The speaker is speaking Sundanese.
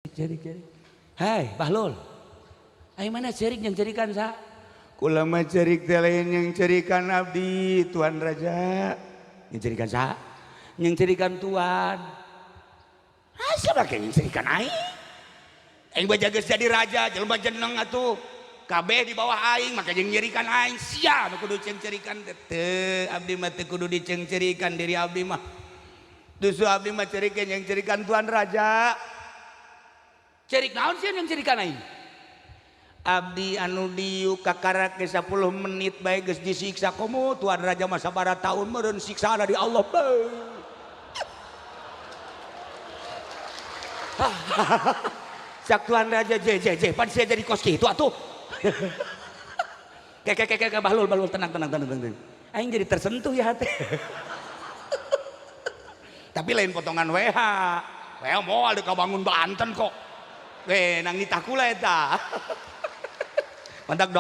Cerik cerik. Hai Bahlul. Ayo mana cerik yang cerikan sa? Kula mah cerik teh lain yang cerikan abdi Tuan Raja. Yang cerikan sa? Yang cerikan tuan. Asa make yang cerikan aing? Aing baja geus jadi raja, jelema jeneng atuh. Kabeh di bawah aing maka jeung nyerikan aing. Sia nu kudu cengcerikan teh. Teu, abdi mah teu kudu dicengcerikan diri abdi mah. Dusu abdi mah cerikeun yang cerikan Tuan Raja. Cerik naon sih yang cerikan aing? Abdi anu diuk kakara ke 10 menit bae geus disiksa komo Tuan Raja mah sabaraha tahun meureun siksana di Allah. Beuh. Cak Tuan Raja je je je pan sia jadi kos kitu atuh. Ke ke ke ke Bahlul Bahlul tenang tenang tenang tenang. Aing jadi tersentuh ya hati. Tapi lain potongan WH. WH moal deuk kabangun Banten kok. Nang nitah kula eta. Mantak doa